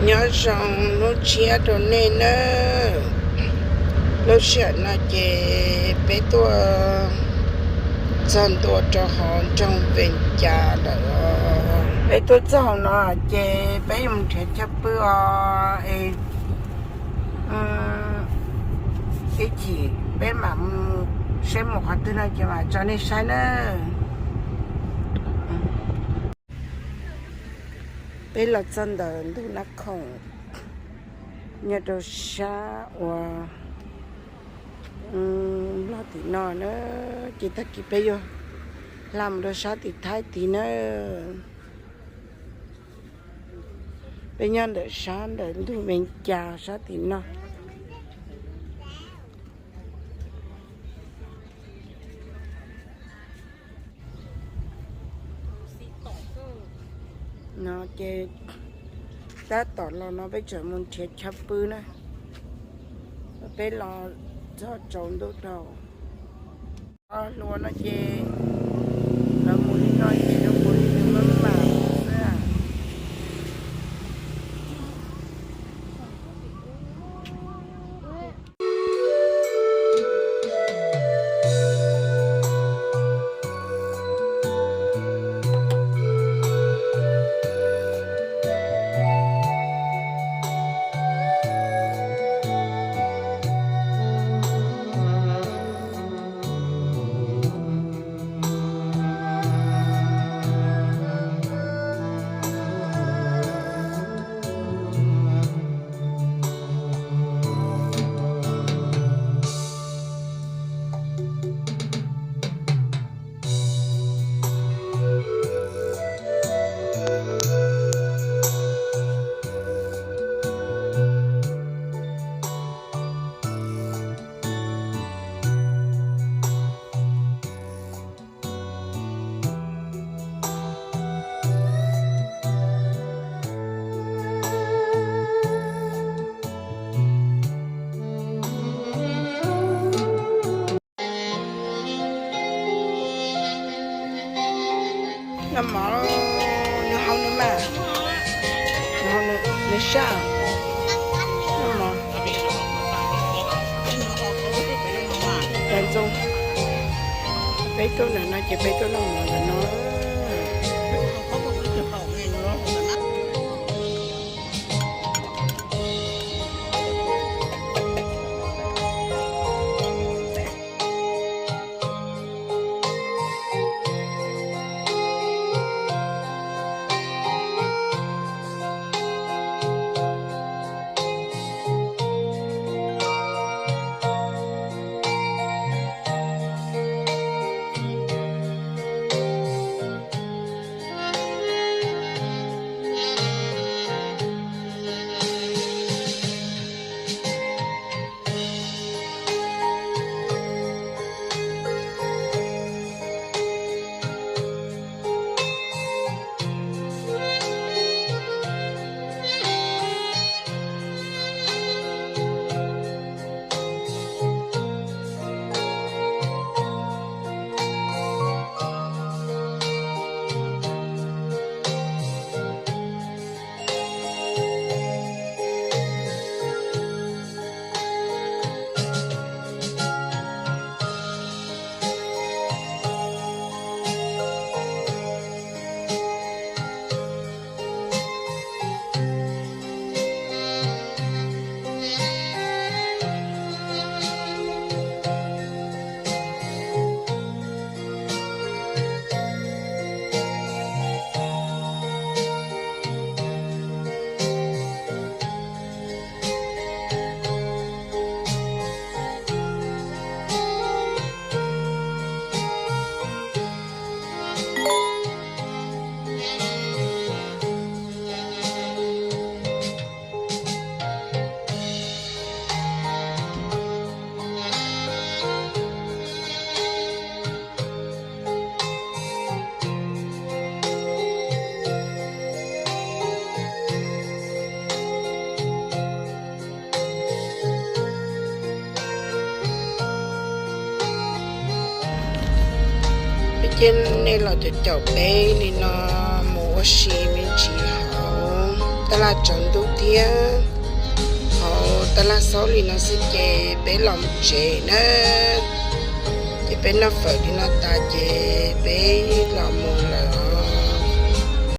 Nyob zoo hnub tshiab rau nej nawb. Lub sij hawm no ces peb tuaj txog ntua rau hauv nroog Vees Cas lawm. Peb tuaj txog hauv no ces peb yuav mus nrhiav chaw pw os es ib chim peb mam mus saib mus qhov twg no ces mam tso nej saib nawb. Peb los txog ntawm ntug Nab Khoom nyob rau sab uas Nplog tim no na, ces tag kis peb yuav hla mus rau sab tim Thaib tid na. Peb nyob ntawm sab ntawm ntug Vees Cas sab tim no. No ces tab tom los no peb tseem mus nrhiav chaw pw na. Peb los txog tsaus ntuj dhau. Hluas no ces lawv mus li no ces lawv mus li nws maj mam xwb. Noj mov, nws hau nws mas, nws hau nws sab. Noj mov. Ntxoo, peb tuaj ntawm no ces peb tuaj noj mov ntawm no. Peb cia nej los caum caum peb li no mus ua si me ntsis hauv Tab laj tsaus ntuj thiab, hauv tab laj xaub li no xwb ces peb los mus tsev na. Ces peb noj fawm li no tas ces